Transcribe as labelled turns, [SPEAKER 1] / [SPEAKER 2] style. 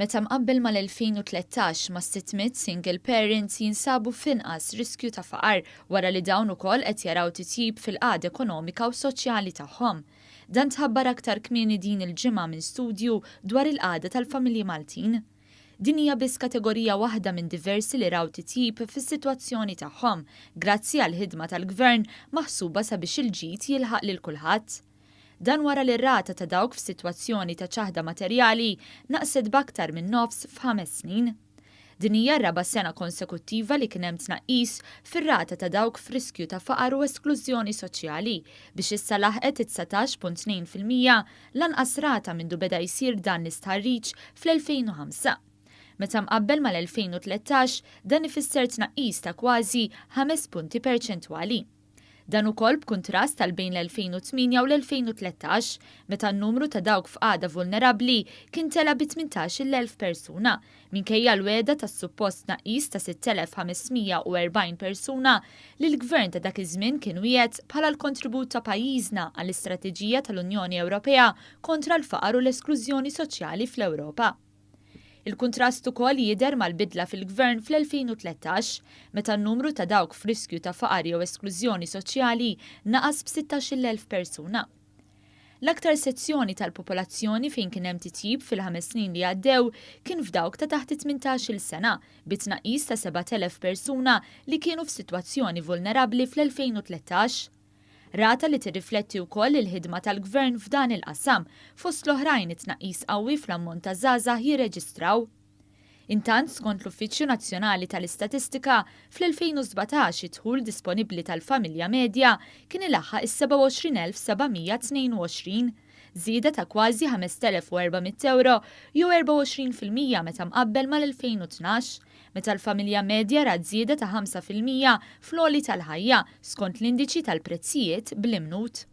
[SPEAKER 1] Meta mqabbel mal-2013, mas-600 single parents jinsabu f'inqas riskju ta' faqar wara li dawn ukoll qed jaraw titjib fil-qagħda ekonomika u soċjali tagħhom. Dan tħabbar aktar kmieni din il-ġimgħa minn studju dwar il-qagħda tal-familji Maltin. Din hija biss kategorija waħda minn diversi li raw titjib fis-sitwazzjoni tagħhom grazzi għall-ħidma tal-Gvern maħsuba sabiex il-ġid jilħaq lil kulħadd. Dan wara li r-rata ta' dawk f'sitwazzjoni ta' ċaħda materjali naqset b'aktar minn nofs f'ħames snin. Din hija r-raba' sena konsekuttiva li kien hemm tnaqqis fir-rata ta' dawk f'riskju ta' faqar u esklużjoni soċjali biex issa laħqet it-19.2%, l-anqas rata mindu beda jsir dan l-istħarriġ fl-2005. Meta mqabbel mal-2013, dan ifisser tnaqqis ta' kważi ħames punti perċentwali. Dan ukoll b'kuntrast għal bejn l-2008 u l-2013, meta n-numru ta' dawk f'qagħda vulnerabbli kien tela' bi 18,000 persuna, minkejja l-wegħda tas-suppost tnaqqis ta' 6,540 persuna li l-Gvern ta' dak iż-żmien kien wiegħed bħala l-kontribut ta' pajjiżna għall-istrateġija tal-Unjoni Ewropea kontra l-faqar u l-esklużjoni soċjali fl-Ewropa. Il-kuntrast ukoll jidher mal-bidla fil-Gvern fl-2013, meta n-numru ta' dawk f'riskju ta' faqar jew esklużjoni soċjali naqas b'16,000 persuna. L-aktar sezzjoni tal-popolazzjoni fejn kien hemm titjib fil-ħames snin li għaddew kien f'dawk ta' taħt it-18-il sena, bi tnaqqis ta' 7,000 persuna li kienu f'sitwazzjoni vulnerabbli fl-2013. Rata li tirrifletti wkoll il-ħidma tal-Gvern f'dan il-qasam, fost l-oħrajn it-tnaqqis qawwi fl-ammont ta' żgħażagħ jirreġistraw. Intant, skont l-Uffiċċju Nazzjonali tal-Istatistika, fl-2017 id-dħul disponibbli tal-familja medja kien ilaħħaq is-27,722, żieda ta' kważi 5,400 ewro jew 24% meta mqabbel mal-2012, meta l-familja medja rat żieda ta' 5% fl-għoli tal-ħajja skont l-indiċi tal-prezzijiet bl-imnut.